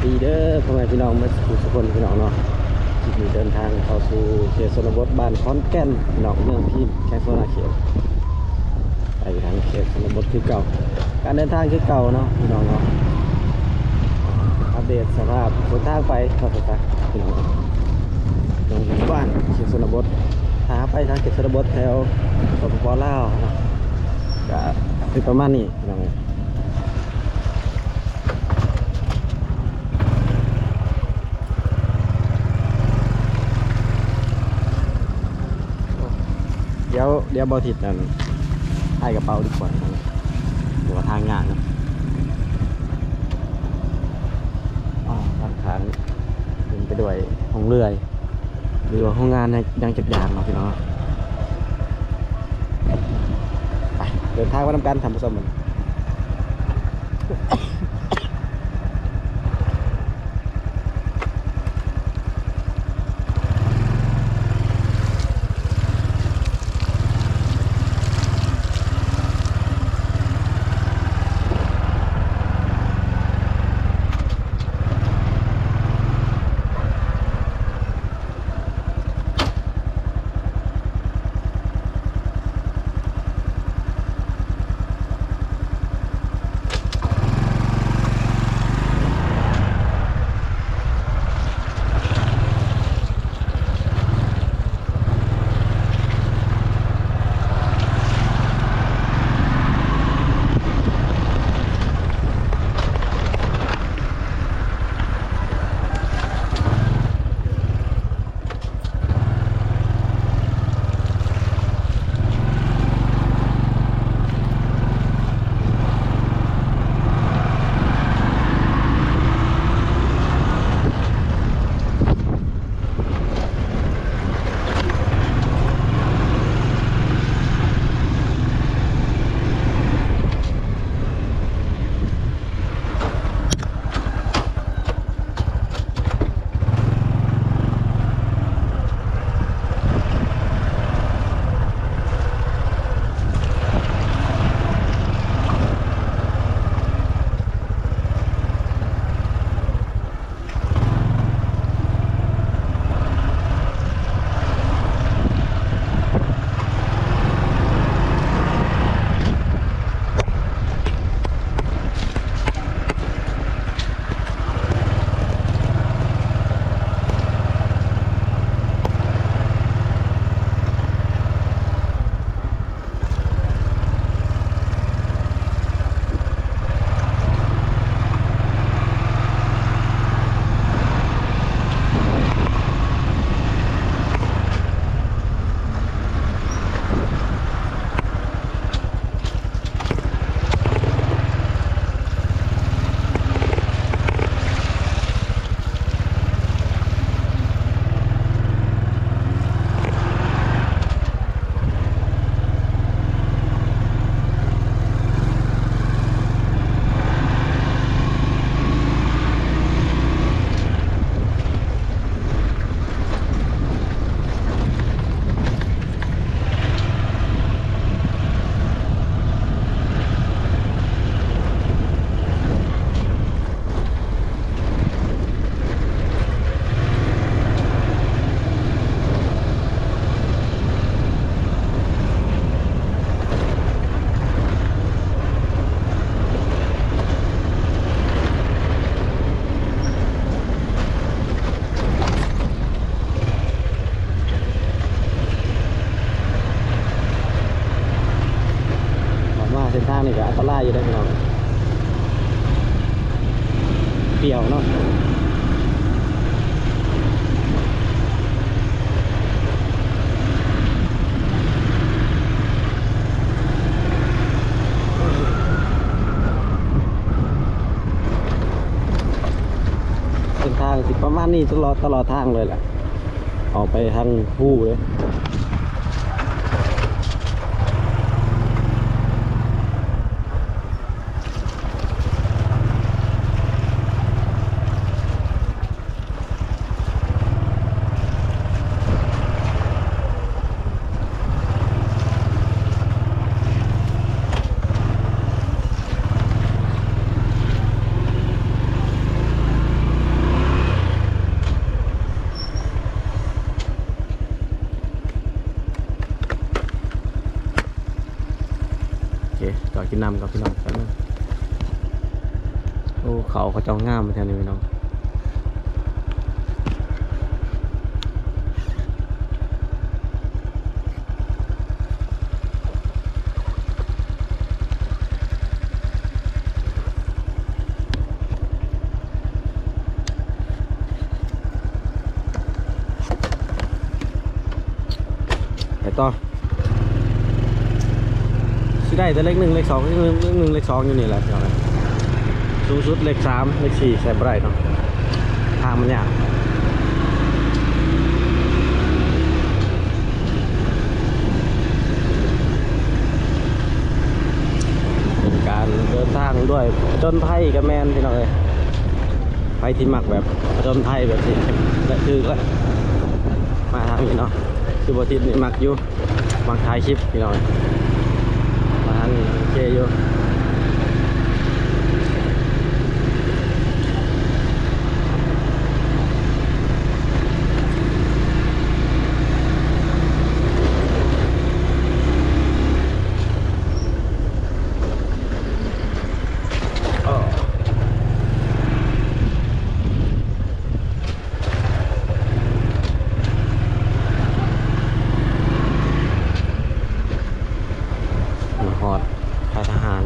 ດີເດີ ພໍ່ແມ່ພີ່ນ້ອງເບິດສູ່ທຸກຄົນ ພີ່ນ້ອງເນາະ. ຄລິບນີ້ເດີນທາງເຂົ້າສູ່ເຂດຊົນນະບົດ ບ້ານຂອນແກ່ນ ພີ່ນ້ອງ, ເມືອງພີນ ແຂວງສະຫວັນນະເຂດ. ໄປທາງເຂດຊົນນະບົດຄືເກົ່າ, ການເດີນທາງຄືເກົ່າເນາະ ພີ່ນ້ອງເນາະ. ອັບເດດສະພາບເສັ້ນທາງໄປ ວ່າຊັ້ນຊະ ພີ່ນ້ອງເນາະ. ລົງບ້ານເຂດຊົນນະບົດ, ຖ້າໄປທາງເຂດຊົນນະບົດແຖວ ສປປ ລາວເນາະ ກະຄືປະມານນີ້ ພີ່ນ້ອງເອີຍ. ດຽວ ດຽວບໍ່ທິດນັ້ນ ຖ່າຍກະເປົາດີກວ່າ ເພາະວ່າທາງຍາກເນາະ. ອ້າວ ທາງຂ້າງເຕັມໄປດ້ວຍໂຮງເຮືອ ຫຼືວ່າໂຮງງານຫຍັງຈັກຢ່າງເນາະ ພີ່ນ້ອງເນາະ. ໄປ ເດີນທາງໄປນຳກັນ ທ່ານຜູ້ຊົມ. ອອກມາເສັ້ນທາງນີ້ກະອັນຕະລາຍຢູ່ເດ້ພີ່ນ້ອງ, ປ່ຽວເນາະ. ເສັ້ນທາງຊິປະມານນີ້ຕະຫຼອດ ຕະຫຼອດທາງເລີຍແຫຼະ, ອອກໄປທາງພູເລີຍ. ເ ກິນນ້ຳກັບພີ່ນ້ອງແປັບໜຶ່ງ. ໂອ້ ເຂົ້າເຂົາເຈົ້າງາມແຖວນີ້ພີ່ນ້ອງ. ໄປຕໍ່ ຊິໄດ້ແຕ່ເລກໜຶ່ງ ເລກສອງ ເລກໜຶ່ງ ເລກສອງຢູ່ນີ້ແຫຼະພີ່ນ້ອງ. ສູງສຸດເລກສາມ ເລກສີ່ໃສ່ບໍ່ໄດ້ເນາະ ທາງມັນຍາກ. ເປັນການເດີນທາງດ້ວຍຜະຈົນໄພກະແມ່ນພີ່ນ້ອງເອີຍ. ໃຜທີ່ມັກແບບຜະຈົນໄພແບບນີ້ ແລະຖືກລະ ມາທາງນີ້ເນາະ. ຄືບໍ່ທິດນີ້ມັກຢູ່ ມັກຖ່າຍຄລິບພີ່ນ້ອງ. ມາທາງນີ້ໂອເຄຢູ່. ມາຮອດທ່າທະຫານ.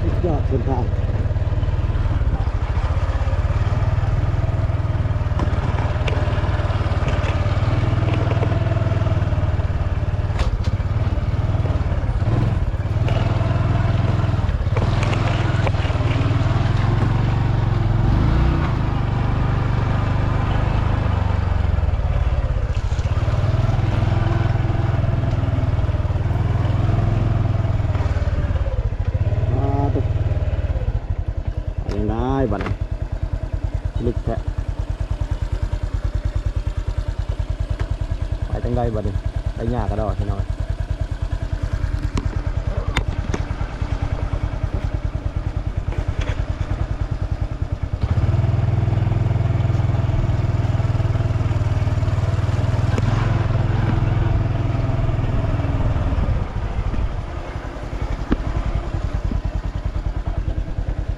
ສຸດຍອດເສັ້ນທາງ. ອ່າ ຕົກ ເປັນຈັ່ງໃດບັດນີ້ ລຶກແທ້. ໄປຈັ່ງໃດບັດນີ້? ໄປຍາກກະດອກພີ່ນ້ອງ.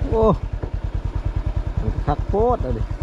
ໂອ້ ມັນກະຄັກໂພດເອົາເດ.